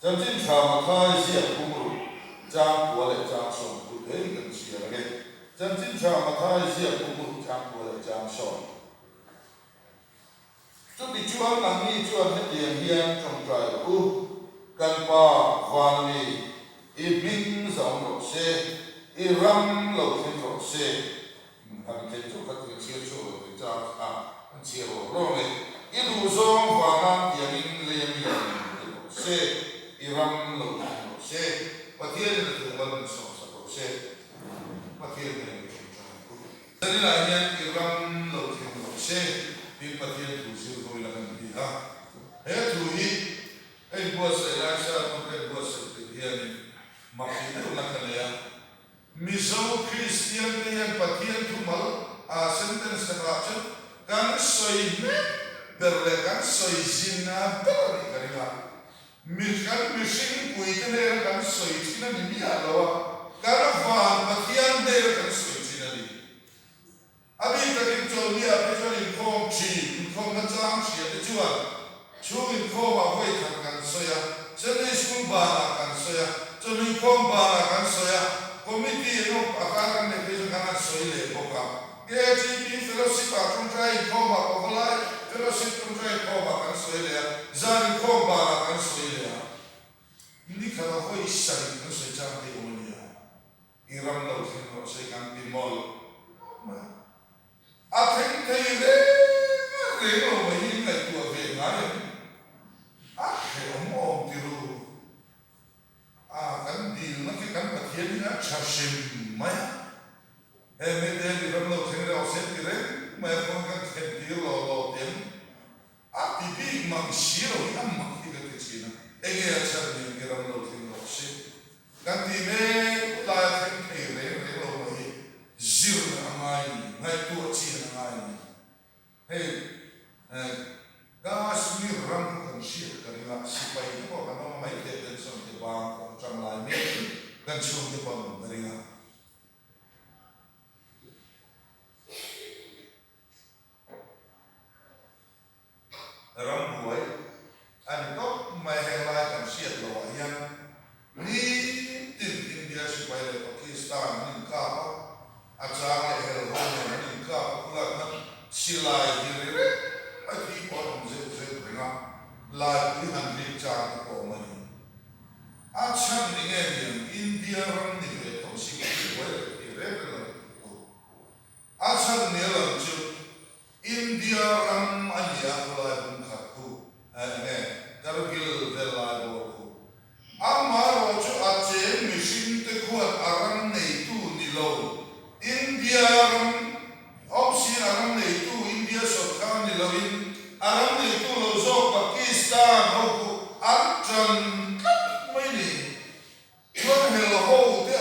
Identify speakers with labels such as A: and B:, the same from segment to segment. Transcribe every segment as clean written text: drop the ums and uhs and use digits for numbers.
A: Chanchin tha Mathai ziak pumruk, chang kua leh chang 10 te hi kan chhiar ang e. Chanchin tha Mathai ziak pumruk, chang kua leh chang 10. Chutichuan nangni chuan hetiang hian tawngtai rawh u, Kan Pa van a mi, i hming zahawm rawh se, i ram lo thleng rawh se. Han thleng chu khat kan chhiar chhuak lo thei chak a, kan chhiar rawh rawh ang e. I duhzawng vana tiangin lei a mi ang ti rawh se, i ram lo thleng rawh se. Pathianin a thu mal min sawmsak rawh se. Pathian nen i tawngtai ang u. Zaninah hian i ram lo thleng rawh se tiin Pathian thu zir vawi la kan ti a. He thu hi ka inbuatsaih lai sermon ka inbuatsaih tirh hianin mak ti deuhna ka nei a. Mizo Kristian te hian Pathian thu mal a sentence khatah chuan kan sawi hnem ber leh kan sawi zinna ber a nih ka ring a. Mi kan mihring puite hnena kan sawi thin a ni miah lo a, kan van Pathian hnena kan sawi thin a ni. A bik takin chawlhni ah phei chuan inkhawm thin, inkhawmna chang hria te chuan chhung inkhawmah vawi khat kan sawi a, Sunday School banah kan sawi a, chawhnu inkhawm banah kan sawi a, committee emaw a kar kan neih phei chuan kan han sawi leh bawk a. KGB Fellowship ah tawngtai inkhawmah Pavalai Fellowship tawngtai inkhawmah kan sawi leh a, zan inkhawm banah kan sawi leh a. Ni khat a vawi sarih kan sawi chang thei awm a nia. I ram lo thleng rawh se kan ti mawlh mawlh mai a. A thleng thei reng reng lo mai hi ngaihtuah ve ngai em? A hrehawm awm ti ru. A kan dilna khi kan Pathian hi a tha hrim mai a. He mite hi ram lo thleng reuh se ti reng mai a khawn kan thlen tir lo lo teng a ti bik mang si lo hi a mak hi ka ti thin a. Enge a chhan nen i ram lo thleng rawh se kan ti mek lai a thleng thei reng reng lo mai hi zir a ngai ni, ngaihtuah chian a ngai ni. Hei Kashmir ram kha kan hriat ka ring a, sipai te pawh kan awm a mai thei a pension te bang pawh atang lai mek kan chhungte pawh an awm ka ring a. Rambuai a ni tawp mai heng lai kan hriat loh ah hian nitin India sipai leh Pakistan an inkap a, a chang leh hel ho nen an inkap a khulak khan silai hi ri reng mai thi pawh an awm zeuh zeuh reng a, laipui han rik chang te pawh awm a ni. A chhan ni nge niang India ram ni ve tho si ka ti buai leh thei reng reng lo tih tur. A chhan ni a lang chu India ram a ni a, khawlai hmun khat khu enge Kargil vel lai bawr khu. Amaherawh chu a cheng mihring te khuan a ram neitu ni lo India ram awm siin a ram neitu India sorkar ni loin a ram neitu lo zawk Pakistan ho khu an tan tlat mai ni. Chuan hel ho te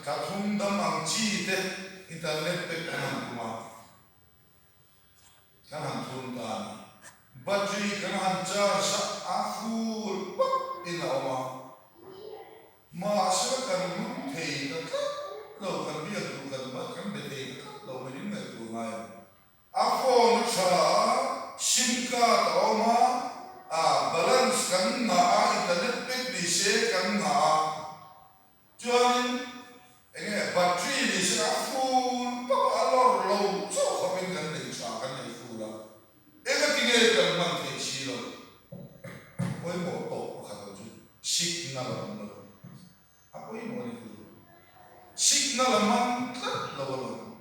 A: thla thum dam ang chi te internet pack kan han tum a, kan han thun ta a ni. Battery kan han charge a, a full pap in a awm a. Mahse kan hmang thei ta tlat lo, kan biak duh kan bat kan be thei ta tlat lo mai in ngaihtuah ngai ang. A phone a tha a, sim card a awm a, a balance kan ngah a, internet pack ni se kan ngah a, chuanin enge battery ni se a full pap a, a lawr lo chauh khawpin kan nei tha, kan nei full a, Engatinge kan hman theih si lo? Pawimawh tawh pakhat lo chu signal a awm lo. A pawimawh a ni tur. Signal a man tlat lo alawm.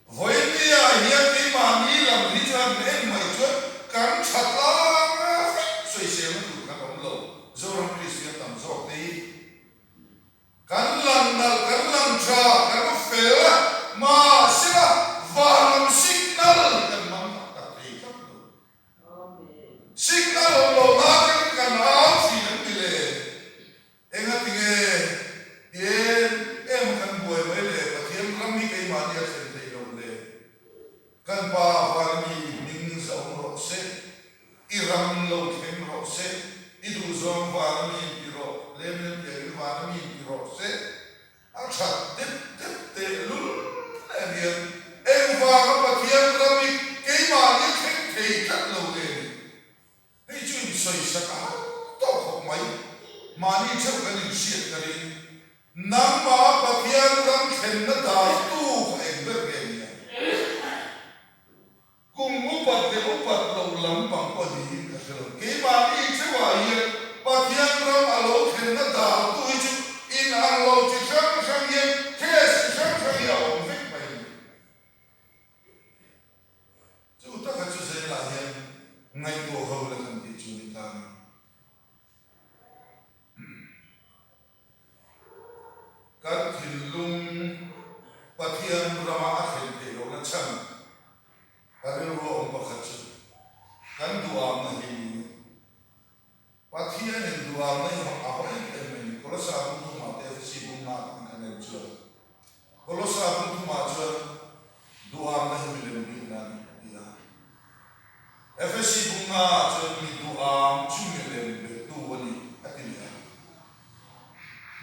A: Vawinia hian keimahni lam hi chuan en mai chuan kan tha tlang vek sawiselna tur kan awm lo. Zoram Kristian tam zawk te hi Kan lang nalh, kan lang tha, kan fel a, mahsela van lam signal hi kan hmang tak tak thei tlat lo. Signal awm lo na atangin kan au thin an ti le. Engatinge ti em em a kan buai mai le, Pathian ram hi keimahni a thlen theih loh le. Kan Pa van mi i hming za awm rawh se, i ram lo thleng rawh se, i duhzawng vana mi in ti rawh, lem tiangin vana mi in ti rawh se. A that dep dep tehlul nen hian engvanga Pathian ram i keimahni a thleng thei tlat lo nge ni? Hei chu insawisak a har tawh khawp mai. Mahni theuh kan inhriat ka ring. Nangmah Pathian ram thlenna dartu kha eng ber nge ni ang? Kum upat leh upat loh lam pang pawh niin ka hre lo. Keimahni theuhah hian Pathian ram a lo thlenna dartu hi chu inang lo chi hrang hrang hian case chi hrang hrang hi a awm vek mai a ni. Chu taka chu zelah hian ngaihtuah ho la kan tih chu ni ta a ni. Kan thinlung Pathian rama a thlen theih lohna chhan ka rilru a awm pakhat chu kan duhamna hi ni a. Pathianin duhamna hi a haw em em mai ni. Kolosa bung thumah te Efesi bung nga te kan en chuan Kolosa bung thumah chuan duhamna hi milem bikna a ni a ti a. Efesi bung nga ah chuan mi duham chu milem betu a ni a ti leh a.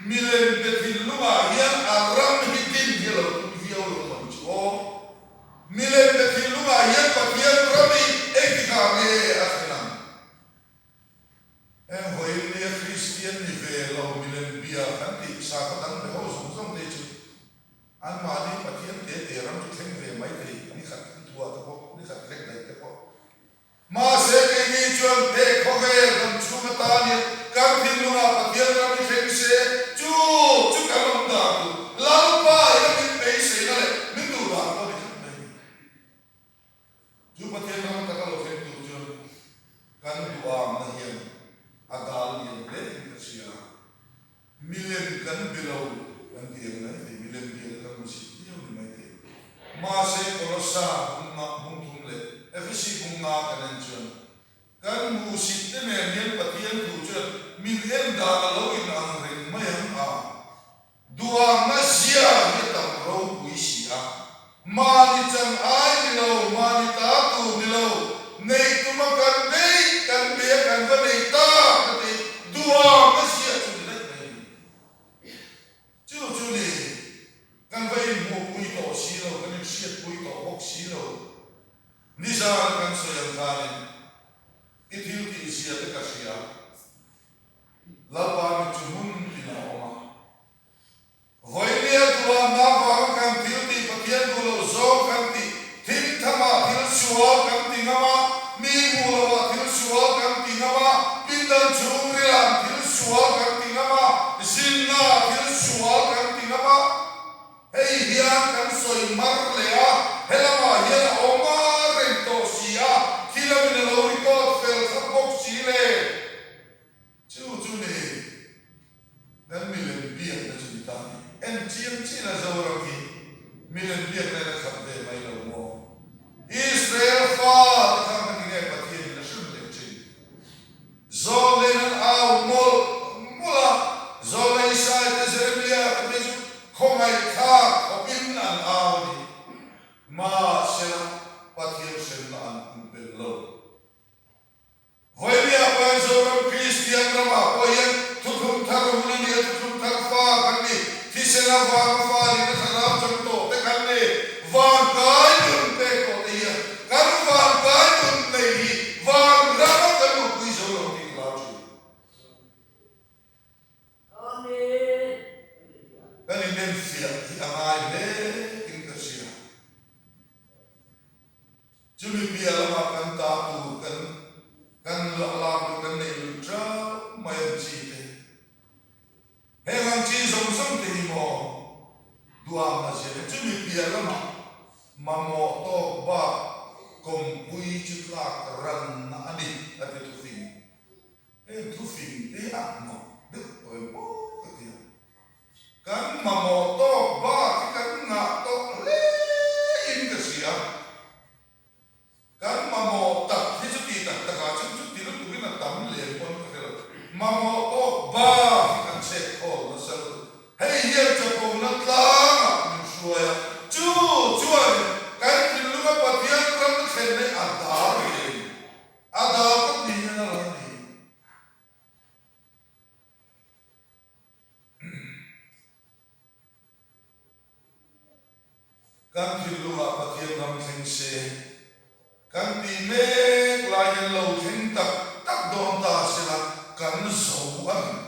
A: Milem be thinlungah hian a ram hi din hi a lo tum viau lo maw ni chu aw. Milem be thinlungah hian Pathian ram hi engtikah nge a thlen ang? Heng vawiin nia Kristian ni ve lo milem bia kan tih sakhaw dang be ho zawng zawng te chu anmahni Pathian te te ram chu thleng ve mai thei ni khat an thuah te pawh ni khat thleng daih te pawh. Mahse keini chuan he khawvel dam chhung atan hian kan thinlungah Pathian ram hi thleng se chu chu kan awm dan tur Lalpa ina min beiseina leh min duh dan pawh ni tlat mai a ni. Chu Pathian ram taka lo thleng tur chuan kan duhamna hian a dal lian hle in ka hria. Milem kan be lo kan ti ang mai thei, milem biak kan hmu chhit viau ni mai thei. Mahse Kolossa bung bung thum leh Efesi bung nga kan en chuan kan hmuhsit te nen hian Pathian thu chuan min en dan a lo in ang reng mai ang a. Duhamna zia hi a tam ropui si a, mahni chan ai ni lo, mahni ta tur ni lo, neih tuma kan beih, kan bei a kan va nei tak na te duhamna zia chu ni daih mai a ni. Chu chu ni, kan va inhmuhpui tawh si lo, kan inhriatpui tawh bawk si lo. Nizana kan sawi ang khanin i thil tih zia te ka hria. Lalpa mit chu hmun tin a awm a. Vawinia duhahna avanga kan thil tih Pathian duh loh zawng kan tih, thim thamah thil sual kan ti ngam a, mi hmuh lohah thil sual kan ti ngam a, pindan chhungrilah thil sual kan ti ngam a, zinnaah thil sual kan ti ngam a. Hei hian kan sawi mar leh a, helamah hian a awm a reng tawh si a, khi lamin a lo record fel thlap bawk si le. Chu chu ni kan milem biakna chu ni ta ni. En chiang chian a Zoram hi milem biakna in a khat ve mai lo maw? Israel fa te kha ka ti nge Pathian in a hrem leh thin. Zawlnein an au mawlh mawlh a, Zawlnei Isaiah te Jeremiah te phei chu. Khawngaihthlak khawpin an au a ni. Mahsela, Pathian hremna an pumpelh lo. Vawinia pawhin Zoram Kristian ramah pawh hian thuthlung thar hun a ni a, thuthlung thar fa kan ni, thisen avanga fa nihna thlarau chang tawh te kan ni, vankai nun pek tawh te hian kan vankai nun nei hi van rama kan nupui zo lo tih ka hlau thin. Kan inenfiah hi a ngai hle in ka hria. Chumi piah lamah kan ta tur kan kan lak luh kan neih luh ṭeuh mai ang chi te. Heng ang chi zawng zawng te hi maw duham a zia te. Chumi piah lamah mamawh tawk bak kawngpui chu tlak ranna a ni a ti thufing. Heng thufing te hi a mak deuh tawh em aw ka ti a. Kan mamawh tawk bak hi kan ngah tawh hle in ka hria. Kan mamawh tak hi chu ti tak takah chuan chu ti lutukin a tam lem pawn ka hre lo. Mamawh tawk bak hi kan chhek khawl nasa lutuk. Hei hian chapona tlangah min hruai a, chu chuan kan thinlunga Pathian ram thlen hi a dal ve a ni. A dal tlat ni hian a lang a ni. Kan thinlungah Pathian ram thleng se, kan tih mek lai hian lo thleng tak tak dawn ta sela kan zo a ni.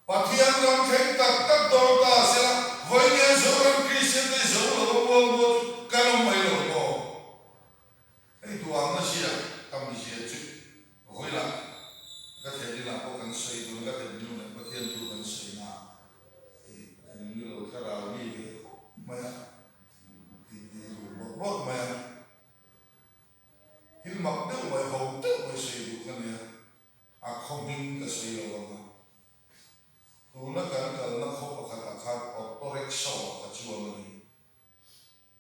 A: Pathian ram thleng tak tak dawn ta sela vawinia Zoram Kristian te zo lo a mual mual chu kan awm mai lo maw? Hei duangna zia tam zia chu vawilah ka thlenin ah pawh kan sawi dun a, ka thlen nu leh Pathian thu kan sawi na i thlen nu lo thlarau mi ve khawp mai a, ti ti ru bawrh bawrh mai a, thil mak deuh mai ho deuh mai sawi duh ka nia. A khaw hming ka sawi lo ang a, tuna kan kalna khaw pakhatah khan auto rickshaw ah ka chuang a ni.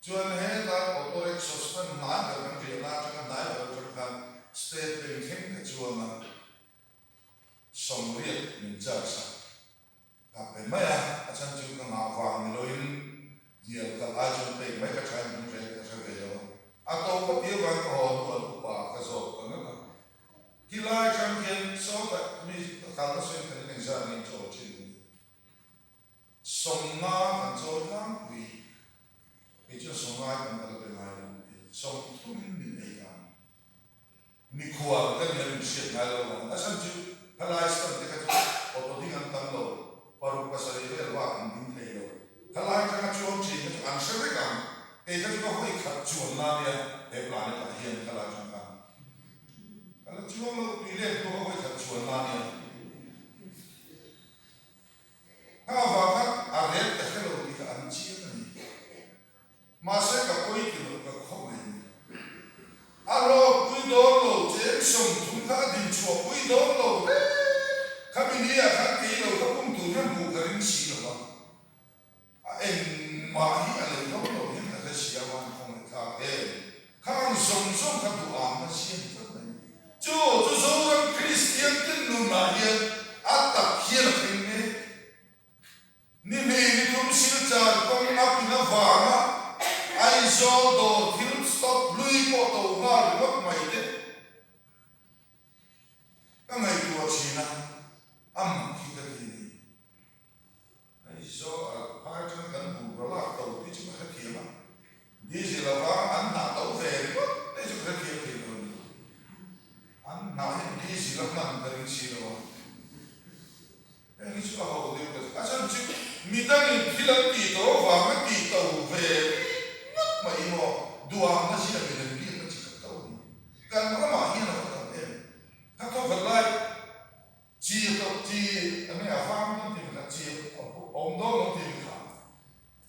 A: Chuan heta auto rickshaw stand hnai ber kan riahna atanga hnai ber atang khan State Bank thleng ka chuang a, sawmriat min charge a. Ka pe mai a, a chhan chu ka ngah vang ni loin hnial kalh ai chuan pek mai ka tha in hmun reng ka hre ve lo a. A to ka ti avang ka haw hnu an upa ka zawt ta ngat a. Ti lai atang hian sawtah mi ka kalna sawiin kan in engzat nge chawl thin a ni. Sawmnga kan chawl tlangpui, kei chuan sawmnga ai tam ka la pe ngai lo ka ti. Sawmthumin min ei ta a ni. Mikhual ka nia min hriat ngai lo vang. A chhan chu khalai stand te kha chu auto ding an tam lo, paruk pasarih vel bak an ding thei lo. Khalai atanga chuang thin kha chu an hre vek ang. Kei kha chu ka vawi khat chuan la nia he planet ah hian khalai atang khan ka la chuang lo, tui let hnu ka vawi khat chuan la nia. Kha avang khan a ret ka hre lo tih kha an chiang a ni. Mahse ka pawi ti lo ka khaw mai ni. A hlawk pui dawn lo cheng 30 kha a din chhuah pui dawn lo reng. Khami ni ah khan kei lo ka pum tur hian hmuh ka ring si lo va. A engmah hi a lei dawn lo hian ka hre si a van khawngaih thlak em. Khang zawng zawng kha duh ang na siam tlat mai. Chu chu Zoram Kristian te nun ah hian a tak hian a thleng mek. Ni hnih ni thum Silchar kawng a pin avanga Aizawl dawr thil stock hlui pawh to nghal ringawt mai te ka ngaihtuah thin a, a mak hi ka ti ni. Aizawl a phai atanga kan bungraw lak to tih chu ka hrethiam a, Diesel avanga an hnah to ve ringawt te chu ka hrethiam thei lo a ni. An hnah hian diesel a hman ka ring si lo a. Heng hi chu a ho deuh ka ti. A chhan chu midangin thil an tih tawh avanga tih to ve ngawt mai maw? Duhangna zia milem biakna chi khat to a ni. Kan ramah hian a va tam em? Ka thaw khat lai chi a to chi a nge a vang dawn tih mi kha chi a awm dawn lo tih mi kha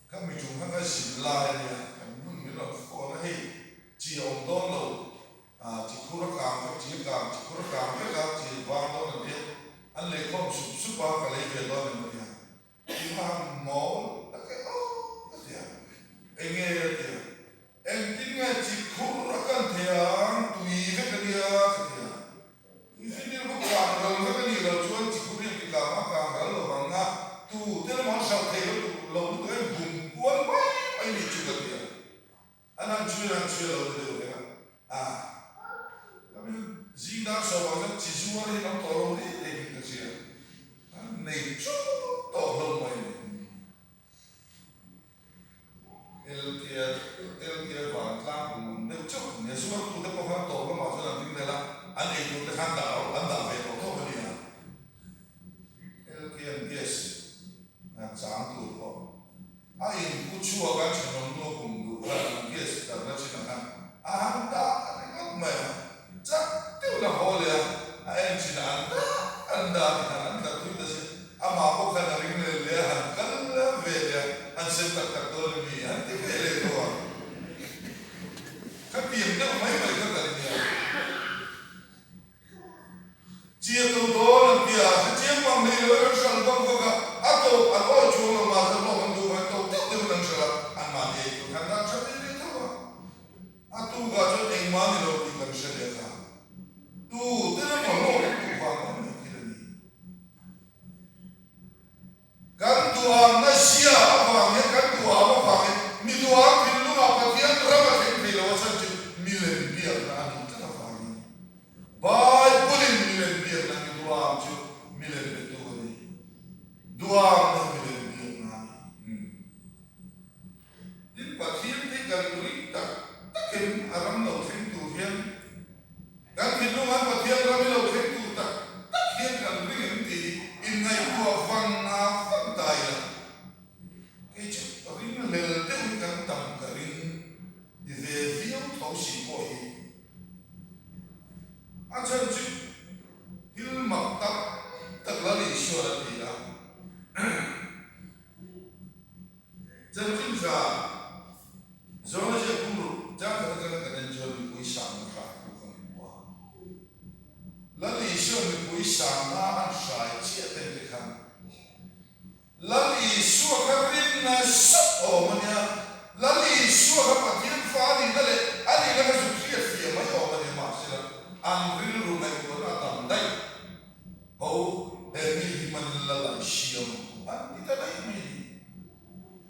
A: kha mi tum kha ka zin lai a nia kan nun min rawn phone a hei chi a awm dawn lo Chi khur a kang vek, chi a kang, chi khur a kang vek a, chi vang dawn an tia, an lei khawm sup sup a, ka lei ve dawn em a tia, ti hma han mawl tak e aw ka tia, enge a tia, engtin nge chi khur a kan thei ang, tui vek a nia ka tia, tui finir bawk kang ral vek a nih loh chuan chi khur hian ti kang a, kang ral lo vang a, tu te lamah an hralh thei lo lo. chu a lo ni deuh reng a. A, ka mi zing dar sawmah chuan chi zuar hi lam tawh lo rih rih in ka hria. An nei chu tawh hlawm mai a ni. LKL LKL vantlang kum ang deuh chauh a nia. Zuartute pawh khan tawp lamah chuan an ding leh a, an eitur te khan dah an dah ve tawh tawp a nia. LKL gas chang tur pawh a inpu chhuak a, thenawm nu a kum duh khan an gas darhna chinah khan a han dah ringawt mai a, chak deuhin a haw leh a, a en chinah an dah an dah ti khan an tla tui ta si. Amah pawh khan a ring leh leh a, han kal ve leh a, han sem tak tak dawn a mi, han ti ve leh tho a. Khatiang deuh mai mai kha kan nia. Chia to dawn an ti a, hre chiang mang hlei lo in an hral vak vak a, a tawp an awi chuang lo mahse hlawk an duh vang tawp deuh deuhin an hral a, anmahni ei tur khan dah tha ve leh tho a. A tukah chuan engmah ni lo tih kan hre leh kha. Tu te emaw hlawk an duh vang mai mai thil a ni. Kan duham zia avang hian, kan duham avangin mi duham thinlungah Pathian ram a thleng thei lo a chhan chu milem biakna a nih tlat avangin Bible-in milem biakna mi duham chu milem betu a ni. Duhamna hi milem biakna a ni. Tin, Pathian hi kan ring tak takin a ram lo thleng tur hian kan thinlungah Pathian ram i lo thleng tur tak tak hian kan ring em tih hi inngaihtuah vang a vang ta ila. Kei chu ring hlel deuh hi kan tam ka ring ti ve viau tho si pawh hi a chhan chu thil mak tak tak Lal Isuan a ti a. Chanchin tha Zawna ziak kum ruk chang khat atanga kan en chuan mipui sangna hrai pawh kan hmu a. Lal Isua mipui sangna an hrai chiah ten te khan Lal Isua kha rinna sap awm a nia. Lal Isua kha Pathian fa a nihna leh a nihna kha zuk hriat fiah mai awm a nia mahsela an rilru ngaihtuahna a tam daih. Ho, he mi hi man la lai siam ang an ti ta daih mai ni.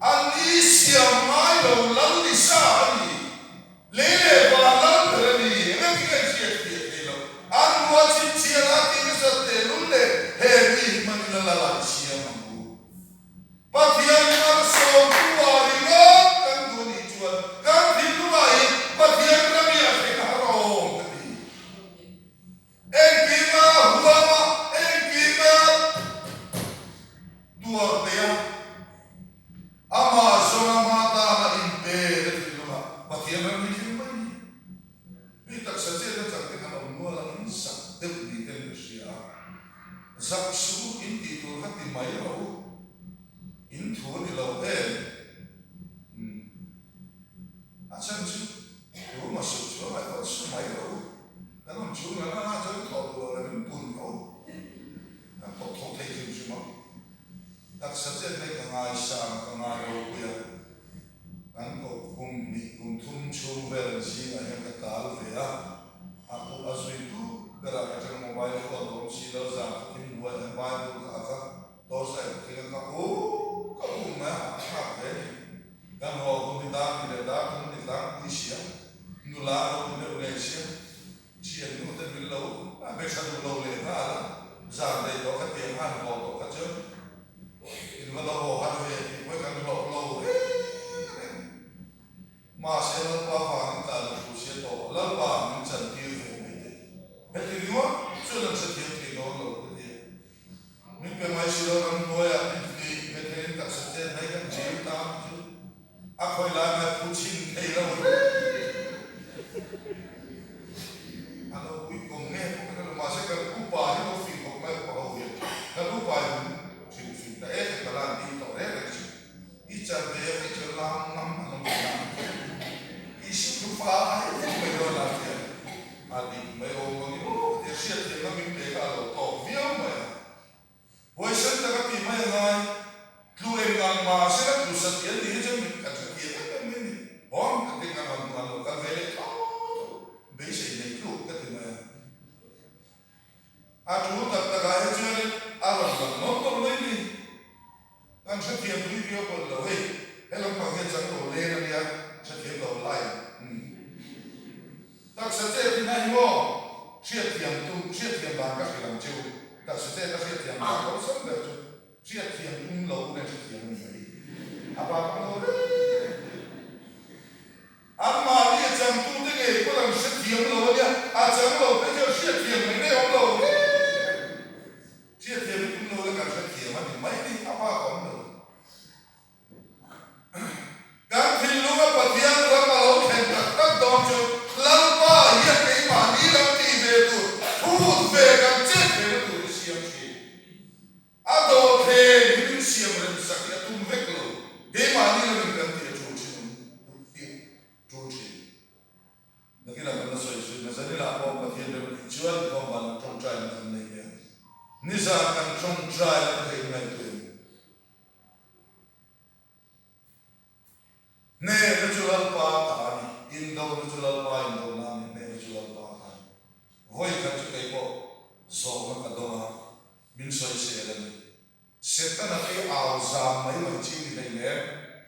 A: A ni siam ngai lo lal ni sa a ni. Lei leh van lal ber a ni. Engati nge hriat fiah thei lo. An rual chhinchhiah a ti nasat teh lul leh he mi hi man la la lai siam ang u. Pathian malsawmtu ah ringawt kan duh nih chuan kan thinlungah hi Pathian ram hi a thleng har awm ka ti. Engkima huama engkima tuar peih a, amah zawnga hma tana inpe na thinlunga Pathian ram hi thleng mai ni. Mi taksa chetna chang te khan awm nual a, in zak deuh ni ten ka hria a, zak suh u, in tih tur kha ti mai rawh u, in thu a ni lo em? Umm. A chhan chu Ruma suh chu a ngaihtuah su mai rawh u. Kan awm chhung la nana chuan thawh duh lo leh min pun rawh u. Kan thawk thawk thei hrim hrim ang. Taksa chet mai ka ngaisang a, ka ngai ropui a. Kan koh kum hnih kum thum chhung vel an zingah hian ka tal ve a. A u a zui tu berah ka tang mobile phone a awm si lo, zan ka thim hnuai hian Bible ka ak a, torchlight ka thing a, ka u ka um mai a, hahthlak ve a ni. Kan haw hun hi dar ni leh dar thum ni tlangpui sia, nula lo ni meuh ngei sia, thiannu te min lo a be tha duh lo leh nghal a, zan daih tawh kha tiang han haw tawh kha chuan in va lo haw har ve tih pawh hi kan hlawh lo reng reng. Mahse Lalpa vangin tlan a thu sia tawh, Lalpa min chantir ve mai teh. Heti ringawt chuan an hrethiam thei dawn lo ka ti a. Min pe mai si lo ramhnuaiah min tih ve theiin taksa chet mai kan dil tan chu a khawi lai mai phu chhin thei lo reng. A lo pui kum nge pawh ka hre lo mahse kan upa hi lo fing khawp mai upa ho hian kan upa hi min hrilh fing ta em em ka la an ti tawh reng reng thin. I chan ve vek chuan lam ngam an awm thin a, i si thu fai vek mai dawn a tia a dik mai awm ang in aw ka ti a, hriatthiamna min pe kha a lo tawk viau mai a. Huaisen taka tih mai a ngai, tlu eng ang mahse la tlu sa tih an nih hi chuan min kan hre thiam em em mai a ni. Hawng ka ti ngam ang hnu an lo kal ve leh tho tho, beisei nei tluk ka ti mai a. A tul tak takah hi chuanin a rawn lang nawlh nawlh mai ni. Kan hrethiam tui viau pawh ni lo, hei he lampang hian chang lo leng a nia, hrethiam lo lai umm. hriatthiam dan ka hrilh ang cheu. Taksa che ka hriatthiam dan awlsam ber chu hriatthiam tum lo nen hrethiam a ni mai. A pa ka lo reng reng. Anmahni a changtute ngei pawn an hrethiam lo a nia, a chang lo phei chuan hriatthiam mai mai a awm lo reng reng. Hriatthiam hi tum lo la kan hrethiam a ni mai ni, a bak a awm lo. Kan thinlunga Pathian ram a lo thlen tak tak dawn chu Lalpa hian keimahni lam tih ve tur, phut ve kan chet ve na tur hi siam thin. A dawhthleng hi min siam rem sak hi a tum vek lo, keimahni lamin kan tih a tul thin ang tih a tul thin. Nakinah kan la sawi zui na zaninah pawh Pathian rem tih chuan inkhawm vanah tawngtaina kan nei ve ang. Nizan kan tawngtaina te kha in ngaihtuah em? Hnehna chu Lalpa ta a ni, indona chu Lalpa indona a ni, hnehna chu Lalpa ta a ni. Vawi khat chu kei pawh zawhna ka dawng a, min sawisel a ni. Setana te au zam mai mai chi ni hlei lem,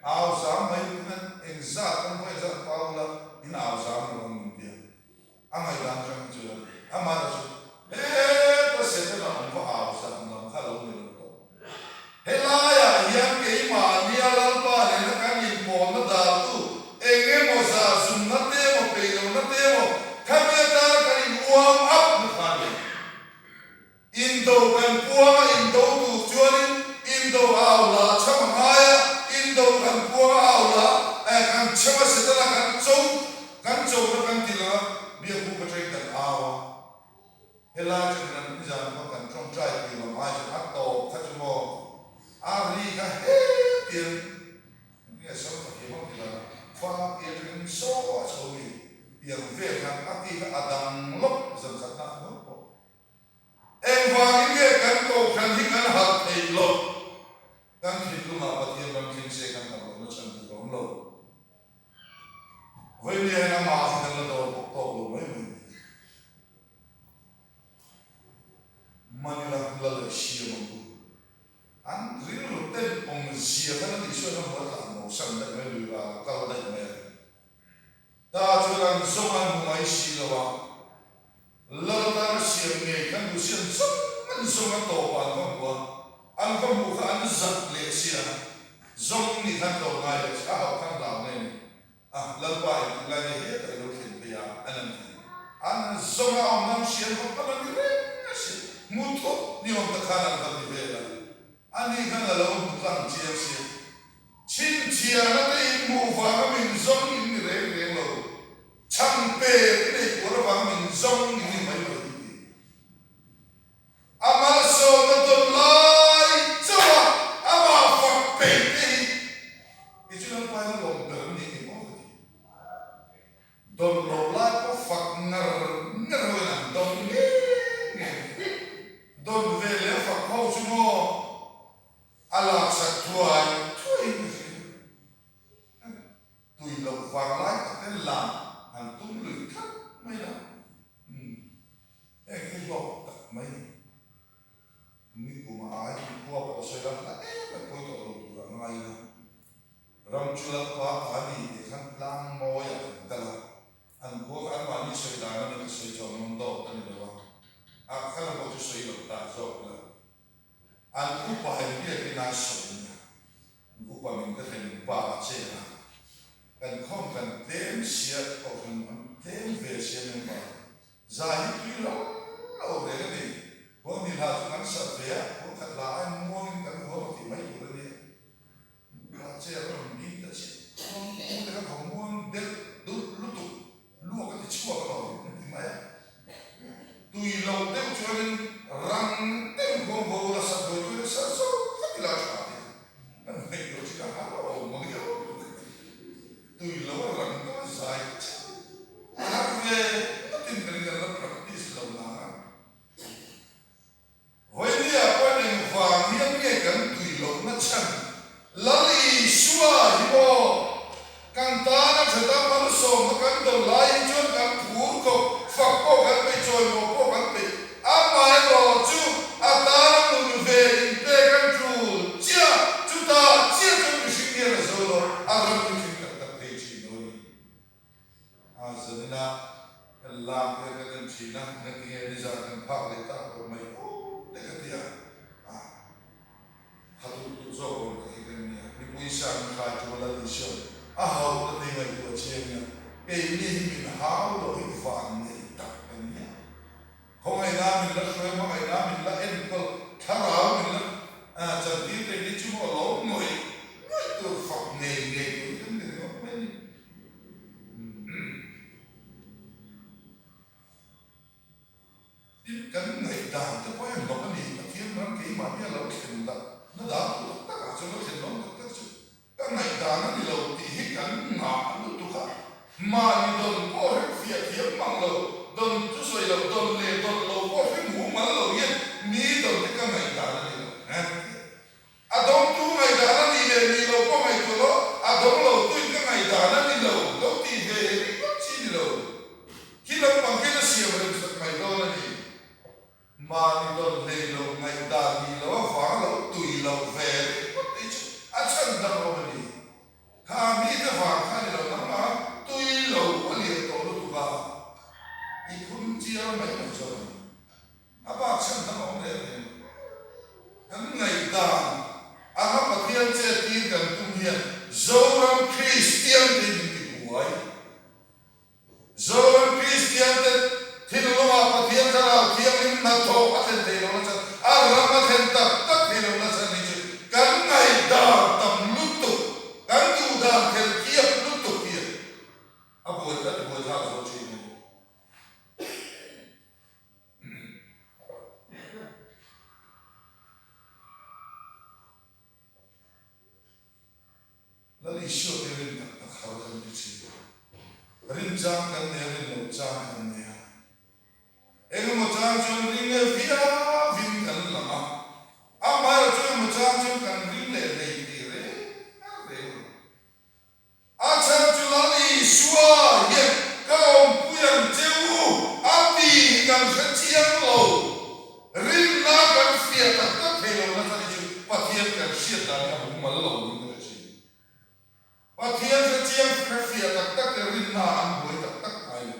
A: au zam mai hian engzat pawn vawi engzat Paula in au zam lo ang min tia. A ngaihdan atang hi chuan amah chu heta Setana awm va au zam lam kha lo ni lo tawh. Helaiah hian keimahnia Lalpa nena kan inpawlna dahtu eng emaw zah zumna te emaw peihlohna te emaw khami atana kan in warm up na kha a ni. Indo kan puanga indo tur chuanin indo au la chham a ngai a, indo kan puanga au la eh kan chham a Setana kan cho kan chona kan ti lang a, biakbuk atangin kan au a. Helai atangin an nizan kha kan tawngtai pui lam ai chuan a tawp kha chu maw a ri kha hetiang nge sam ka thiam ang ti lang a, fa ti atangin saw a chho mi tiang vel khan a ti kha a dang lawk zan khatna a ngawt pawh. Engvangin nge kan kohhran hi kan harh theih loh? Kan thinlungah Pathian ram thleng se kan harh lohna chhan tur a awm lo. Vawinia hian amah hi kan la dawr bawk tawk lo mai mai ni. Manila la leh siam ang u. An rilru ten awmzia khan a tih chuan a hmu a tlan bo san daih mai, lui ral a kal daih mai a. Ta chuan an zawng an hmu mai si lo a, Lal tan a siam ngei khan duh si an zawng an zawng a tawpah an va hmu a, an va hmuh kha an zak leh si a, zawng nih khan tlawm ngai leh si a, hauh khan hlau nge ni a, Lalpa in tih lai nge hetah i lo thlen phei a, an an ti. An zawng a awm nan hriam vak vak an ni reng a si, hmu thut ni awm ta khan an va ti vel a, ani khan a lo hmu tlang chiang si a. Chhinchhiahna te in hmuh vanga min zawng in ni reng reng lo, chhan pek i nei tur avanga min zawng in ni mai mai hi ti. A malsawmna dawn lai chauh a amah fak peih te hi i chu Lalpa hian a lawm ber ni ni maw ka ti. Dawn loh lai pawh fak ngar ngar ho in an dawn ngei ngei. Dawn ve leh a fak ho chu maw? A laksak thuai thuaiin ka hria. Tui loh vang lai tak ten lam han tum lui tlat mai la. Umm, heng hi hlawk tak mai ni. Nikum a ai tih khua pawh sawi la hla em em pawi tawh lo tur a ngai ila. Ram chu Lalpa ta ni tih khan tlang mawiah kan kal a, an khua kha anmahni sawi dan a ni ka sawi chuan ngam dawt a ni lo a, a kha lam pawh chu sawi lo ta zawk la. An upa in biakin a sawi nia. An upa min ka thlen pa a chen a. Kan khawm kan tlem sia kohhran an tlem ve sia member za hi tui lo lo reng a ni. Huang ni hla chu kan sat ve a, huang khat hla aiin muangin kan huam a tih mai tur a nia. Pa che a rawn ding ta chiah. Huang u te kha khaw muang delh dulh lutuk. Luak a ti chhuak a lo an ti mai a. Tui loh deuh chuanin rang deuh huang ho la sat hawi tuin sar zo vek ila a tha tia. Kan hnaih loh chin a har a awm ang hiau. Tui lo a rang deuh a zai chiah. A har ve ngawtin ka ring kan la practice lo nang a. Vawinia pawhin engvang hian nge kan tui lohna chhan Lal Isua hi maw? Kan tana thata malsawmna kan dawn lai hi chuan kan phur khawp, fak pawh kan peih, chawimawh pawh kan peih. Amaherawh chu a tana nun ve inpek an tul chiah, chutah chiah chuan mihring hian a zo lo, a ram hi thleng tak tak thei thin lo a ni. A zanina kan lak te kan en thin a, engati nge nizan kan phak. Keini hi min hau lo hi vannei tak kan nia. Khawngaihna min la hruai, hmangaihna min la enkawl, thlarau min la chantir thei ni chu maw lo ngawih ngawih tur fak ngei ngei tur hi kan ni ringawt mai a ni. Tin, kan ngaihdan te pawh hi hlawk a ni, Pathian ram keimahni a lo thlen dah na dan tur tak takah chuan lo thlen dawn tak tak chu Ka ngaihdan a ni lo tih hi kan ngah lutuk a, mahni dawn pawh hre fiah thiam mang lo, dawn chu sawi lo, dawn leh dawn lo pawh hre mumal lo hian mi dawn te ka ngaihdan a ni lo he tia. A dawngtu ngaihdan a nih leh nih loh pawh ngaihtuah lo, a dawng lo tuin ka ngaihdan a ni lo lo tih ve he ringawt chi ni lo. Khi lampang khian a siam rem sak mai dawn a ni. Mahni dawn hlei lo, ngaihdan nih loh avanga lo tui loh ve ringawt te hi chu a chhan dang awm a ni. Kha mite vang kha a ni lo, nangmah tui lo a lian tawh lutuk a, i phun chiar mai mai zawk a ni. A bak chhan dang a awm reng reng lo. Kan ngaihdan anga Pathian chet tir kan tum hian Zoram Kristian te hi min ti buai. Zoram Kristiante thinlungah Pathian Thlarau Thianghlim hnathawh a thlen thei lo nachhan, a ram a thlen tak tak thei lo nachhan hi chu kan ngaihdan tam lutuk, kan duhdan khelh thiam lutuk hian a buai a ti buai thlak zawk thin a ni. Lal Isua te rin tak tak har kan ti thin. Rin chang kan nei a, rin loh chang kan nei a. Engemaw chang chuan ring e viauin kan lang a, amaherawh chu engemaw chang chuan kan ring leh hlei thei reng reng lo. A chhan chu Lal Isua hian ka awmpui ang che u a ti hi kan hre chiang lo. Rinna kan fiah tak tak thei lo nasa hi chu Pathian kan hriat dan hi a mumal lo niin ka hre thin. Pathian hre chiang hre fiah tak tak te rinna ah an buai tak tak ngai lo.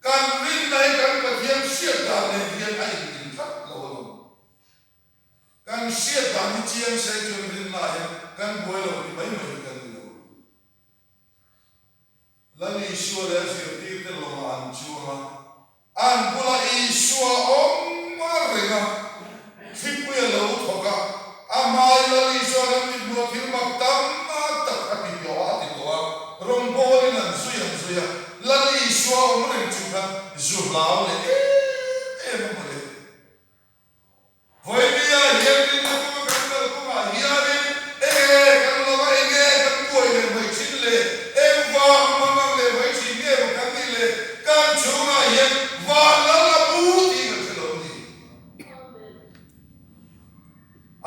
A: Kan rinna hi kan Pathian hriat dan nen hian a inmil tlat lo alawm. Kan hriat dan hi chiang se chuan rinna ah hian kan buai lo ti mai mai hi kan ni lo. Lal Isua leh a zirtirte lawngah an chuang a, an bulah Isua awm a reng a, thlipui a lo thawk a, a hmai Lal Isua an mithmuh thil mak tam tak a ti tawh a, a ti tawh a, rawngbawlin an zui an zui a, Lal Isua awm reng chung khan zu hlau leh em em a mawle. Vawinia hian rinna kawnga kan kal kawngah hianin enge kan lo a, enge kan buai leh mai thin le, engvang mangang leh mai thin nge maw kan nih le, kan chhungah hian van lal a bu tih kan hre lo a ni.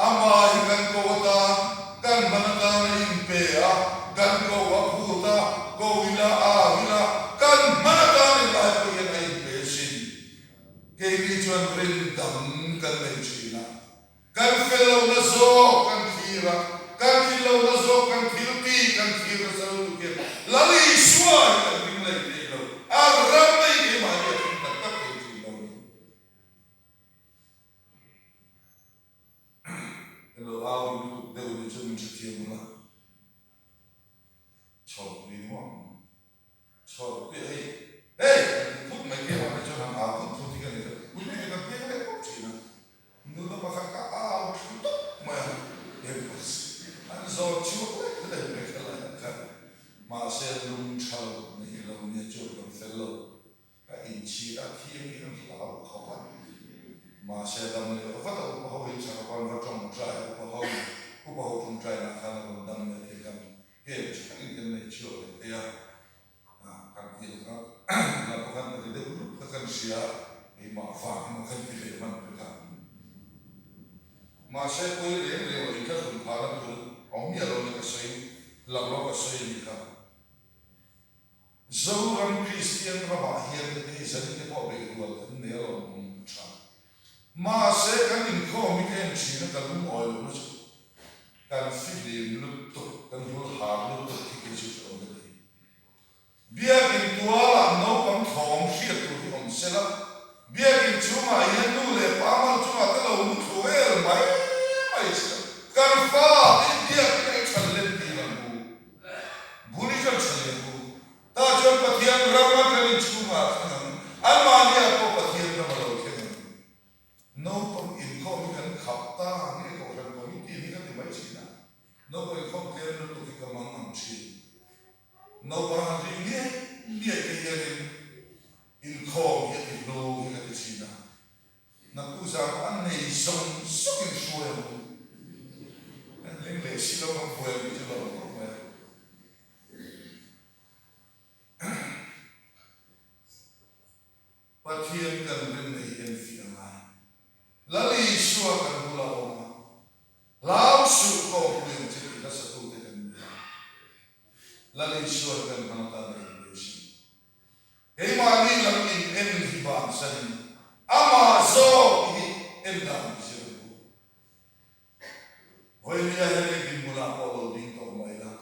A: Amah hi kan ko atan, kan hman atan a inpe a, kan ko a phut a, ko ila, au ila, kan hman atan englai pawh hian a inpe asin. Keini chuan rin dang kan nei thin a, kan fel lohna zawk kan thlir a, kan thil lohna zawk kan thil tih kan thlir nasa lutuk hian Lal Isua hi kan ring lei thei lo, a ram mai keimahni a thleng tak tak thei thin lo a ni. Hello, au ring lutuk deuh ni chu min hrethiam ang a, chhawrpui ni maw? Chhawrpui a hei, hei! Kan ti phut mai kei mahni chuan han au phut phut hi ka ni chuan pui mai te kan peng leh pawp thin a. Nula pakhat ka au thu tawp mai a, hei an zawn chhuak lek lek mai kha lai ah khan. Mahse lung tha lo nei lo nia chuan kan fel lo. Ka inchhir a thiam hi an hlau khawp a. Mahse dam leh vat a upa ho hi chhakapan va tawngtai a upa ho upa ho tawngtai nah khan a rawn dam leh thei kan Heng tha takin kan nei chhuak leh thei a, kan ti ang kha tunah pawh khan ka ti deuh lup kha kan hria, keimah vang emaw kan ti leh hman pek a. Mahse pawi reng reng lo inthlahrun phahna tur awm miah lo nia ka sawi laklawk ka sawi a nih kha. Zoram Kristian ramah hian ka ti hei zanin te pawh beihrual kan nei alawm awm tha. Mahse kan inkhawm hi ka en thin a ka lungawi lohna chu kan fihlim lutuk, kan hul har lutuk hi kei chu hreawm ka ti. Biakin tualah naupang thawm hriat tur hi awm se la, biakin chhungah hian nu leh pa mal chungah te lo mu thlu vel mai mai se la, kan fa te biakin a i chhan len tir ang u, bul i chuan chhan leh ang u. Tah chuan. Naupang han ring ngiai ngiai te hianin inkhawm hi a ti hlu hi ka ti thin a. Naktuk zan pawh an nei zawng zawngin hruai ang u. Kan leng leh si lo kan buai ang tih chu lo awm khawp mai a. Pathian kan rinna hi enfiah a ngai. Lal Isua kan bula awm a, hlau suh kawngpui ang che tih hlasatute kan ni a. Lal Isua'n kan hmang atan a inbeihsin. Keimahni lam in en hi bansanin amah zawk hi en dan hi zir ang u. Vawinia hian eng dinhmunah pawh lo ding tawh mah ila,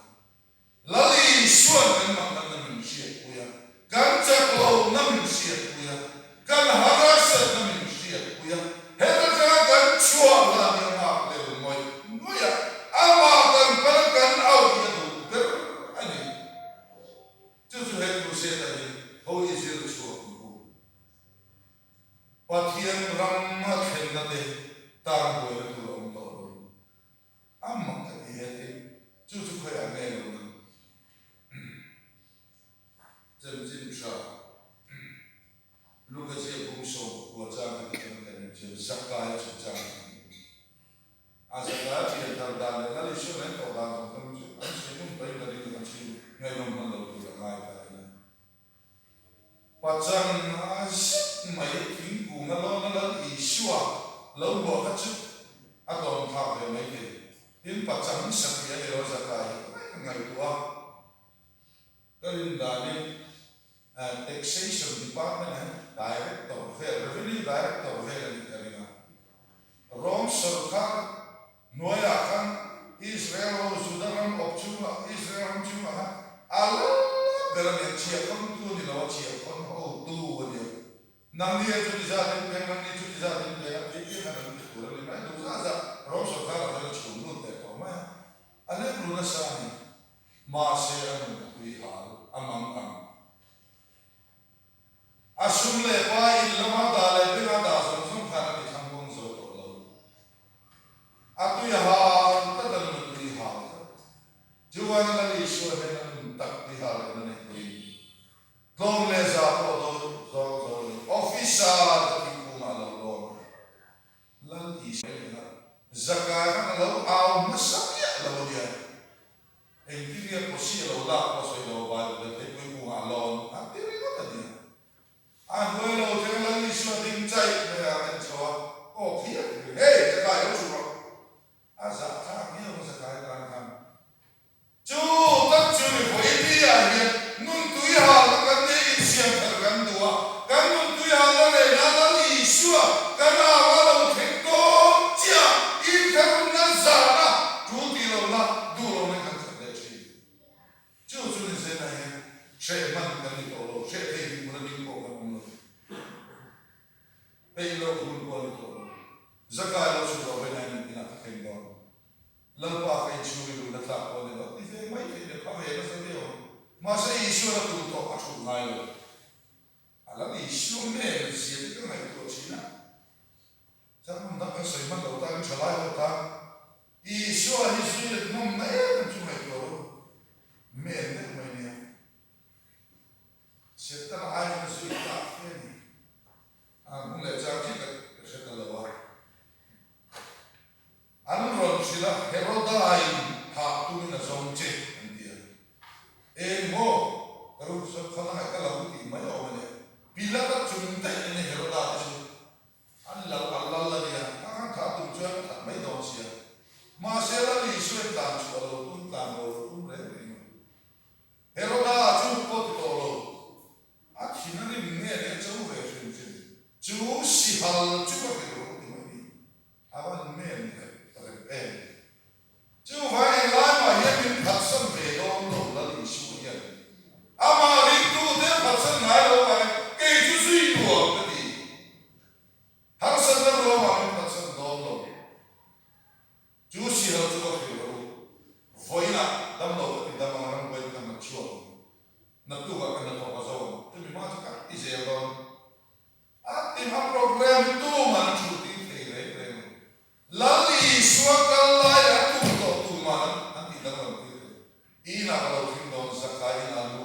A: Lal Isua'n kan maknatna min hriatpui a, kan chak lohna min hriatpui a, kan harsatna min hriatpui a, heta tanga kan chhuah hlan hi a nghak lel ngawih ngawih a, amah kan pan a kan auh hi a duh ber a ni. Chu chu he crusade-ah hian tho i zir chhuak ang u. Pathian ram a thlenna te tan buaina tur a awm tawh lo. A mak ka ti he thil chu chu khawiah nge lo lang. Chanchin tha Luka ziak bung 19 chang kha ti chuan kan en chian Zakai chungchang a ni. A Zakai a thian thar dan leh Lal Isuan a en tawh dan zawng zawng chu an chhe ngun tawhin ka ring a kan chhim ngaihnawm hman lo tur a ngai ta ila. Pachang a zet mai thingkung a lawn a Lal Isua lo hmuah kha chu a tlawm thlak ve mai thei. Tin, pachang satih a ni lo Zakai hi ka ngaihtuah a, ka rin danin Taxation Department ah hian Director vel, Revenue Director vel a nih ka ring a. Rome sorkar hnuaiah khan Israel ho Juda ram awp chungah, Israel ram chungah khan a lal ber a nia, chhiahkhawntu a ni lo a, chhiahkhawn hotu a nia. Nangni hian chuti zat in peng, nangni chuti zat in peng a tih tih khan an ti tur a ni mai. Duh zah zah Rome sorkarah chuan a chhum lut leh tawh mai a, a lem ru nasa a ni. Mahse a nun a tui hal, a mang ang. A sum leh pa in lama dah leh benga dah zawng zawng khan a ti thlang kawng zo tawh lo. A tui hal tlat a nun a tui hal tlat. Chuvangin Lal Isua hian a nun tak tui hal leh na neih puiin tlawm leh za pawh do zawng zo lo in officer te thingkungah a lo lawn. Lal Isua hian a Zakai khan a lo au hmasa miah lo a nia. Engtin nge pawsi a lo lak pawh sawi lo Bible in theipui kungah a lawn a ti ringawt a nia. A hnuai lo thleng Lal Isua ding chaih mai a en chho a, aw khi a ti ring, Hey, Zakai lo chhuk rawh! A zahthlak viau a Zakai tan khan. Chu tak chu ni vawiin hian nun tui halna kan nei insiam thar kan duh a, kan nun tui halna rehna Lal Isua kan au a lo thleng dawn chiah inthlahrunna zahna tul tih lohna duh lohna kan khat leh thin. Chu chu ni zenah hian hreh hman kan ni tawh lo, hreh thei dinhmun a ding pawh kan awm lo. Peih loh hun pawh a ni tawh lo. Zakai lo chhuk loh venain inah ka thleng dawn. Lalpa ka inchhung i luhna tlak pawh a ni lo ti ve mai theih leh pha ve nasa viau ang. Mahse Isuan a tum tawh a thut ngai lo. A lal Isua nen zia te ka ngaihtuah thin a. Sermon dang kan sawi hman lo takin thalai ho tan Isua hi zui let nawmna em em chu ngaihtuah ru men deuh mai nia. Setana aiin a zui tlak fe a ni. A hmung leh chang chiah ka hre ta lo a. An rawn hrilh a, Heroda-in thah tumin a zawng che, an ti a. Eng maw? Ka ru sawn khaw langaih ka lo tih mai awm a nia. Pilata chung daih a nia Heroda te chu. An lal a lal a nia, a kan thah tum chuan a that mai dawn sia. Mahse Lal Isuain tlan chhuah lo tum tlan bo lo tum reng reng a. Heroda chu pawh ti tawh lo. A thin a rim nge nia cho ve hrim hrim. Chu sihal chu ka hrilh rawh ti mai ni. A van men rep rep em. Chuvang englai mah hian min phatsan ve dawn lo Lal Isua hian. Amah ringtute a phatsan ngai lo avangin kei chu zui nuam ka ti. Harsatna ruamah min phatsan dawn lo. Chu sihal chu ka hrilh rawh u. Vawiinah damlo ka ti dam ang rambuai te ka hnat chhuak ang. Naktukah ka hnathawk a zo ang. Chumi hma chu ka ti zel dawn. A ti hma program hi tuman an chhut ding thei reng reng lo. Lal Isua kal lai a tum tawh tuman an tih danglam tir thei. Inah ka lo thleng dawn, Zakai in a lu.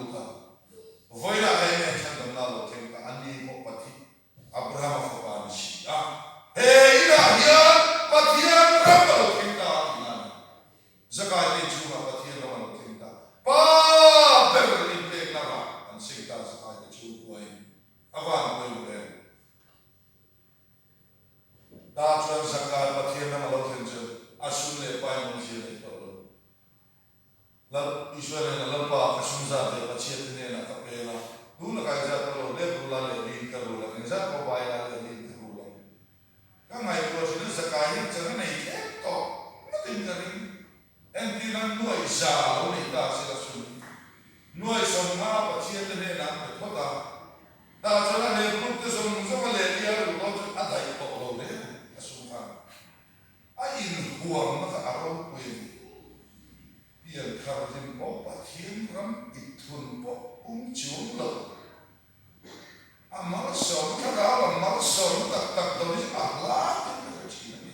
A: Lal Isua hnenah, Lalpa, ka sum zat leh Pathiante hnenah ka pe la, tuna ka engzat pawh lo lep rul a leh liin ka rul ang, engzat pawh vai la leh liin ka rul ang. Ka ngaihtuah thin a, Zakai hian chan a nei tlem tawh ngawtin ka ring. Entirna nuai za lo nei ta se la sum nuai 50 Pathiante hnenah an pe phawt a, tah chuan a lep ruk te zawng zawng a leh lia rul dawn chuan a daih tawh lo reng a sum khan. A inhuamna kha a ropui a ni. Pianthar hlim pawh Pathian ram i thun pawh um chuang lo. A malsawmna thlarau lam malsawmna tak tak dawn hi a hla in ka hre thin a ni.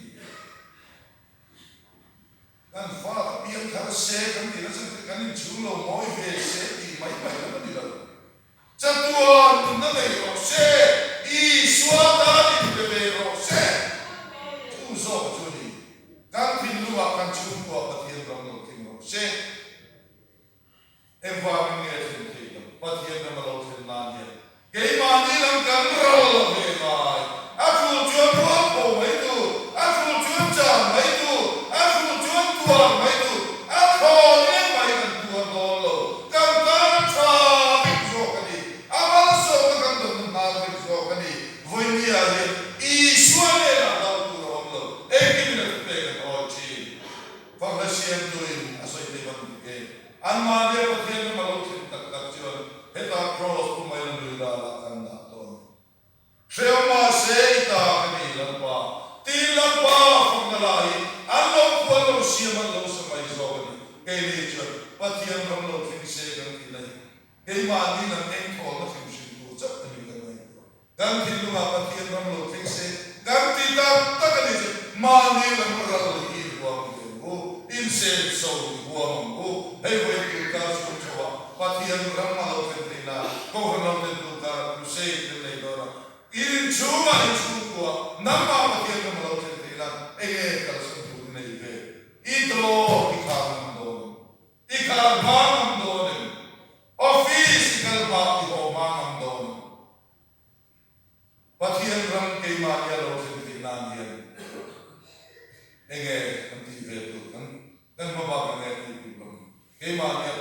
A: Kan fate pianthar se kan tihna chuan kan inchhung lo mawi ve se tih mai mai lam a ni lo. Chatuan nunna nei rawh se, Isua tan inpe ve rawh se. Chu zawk chu a ni. Kan thinlungah kan chhungkua Pathian ram lo thleng rawh se. Engvangin nge a thlen theih loh? Pathian ram a lo thlen nan hian keimahni lam kan ral lo ve ngai. A tul chuan rual pho mai tur, a tul chuan chan mai tur, a tul chuan tuar mai tur, a thawn em mai kan tuar dawn lo. Kan tan a tha vek zawk a ni. A malsawmna kan dawnna hnar vek zawk a ni. Vawinia hian Isua hnenah hlauh tur a awm lo. Engkimin a thupek an awi thin. Fakhla siamtuin a sawi thei bang dik e. Anmahnia Pathian ram a lo thlen tak tak chuan hetah Kraws pu mai la nui ralah kan dah tawh a ni. Hreu mahse i ta ka ni Lalpa, tiin Lalpa fakna lah hi an lo phuan lo siam an lo sa mai zawk a ni. Keini chuan Pathian ram lo thleng se kan tihna hi keimahni lam engthawlna hrim hrim tur chauh a ni kan ngaihtuah. Kan thinlungah Pathian ram lo thleng se kan ti tak tak a ni chu mahni lam ral hi i huam ve ang u, insenso i huam ang u, hei vawi tur kar chhung theuhah Pathian ram a lo thlen theih nan Kohhran lo thlen tur kar crusade kan nei dawn a, inchhungah inchhungkua nangmah Pathian ram a lo thlen theih nan enge kalsan tur i nei ve? I dawr i khar ngam dawn em? I khar hma ngam dawn em? Office i kal hma i haw hma ngam dawn em? Pathian ram keimahni a lo thlen theih nan hian enge kan tih ve tur kan kan hmabak enge tih tur lam keimahni a.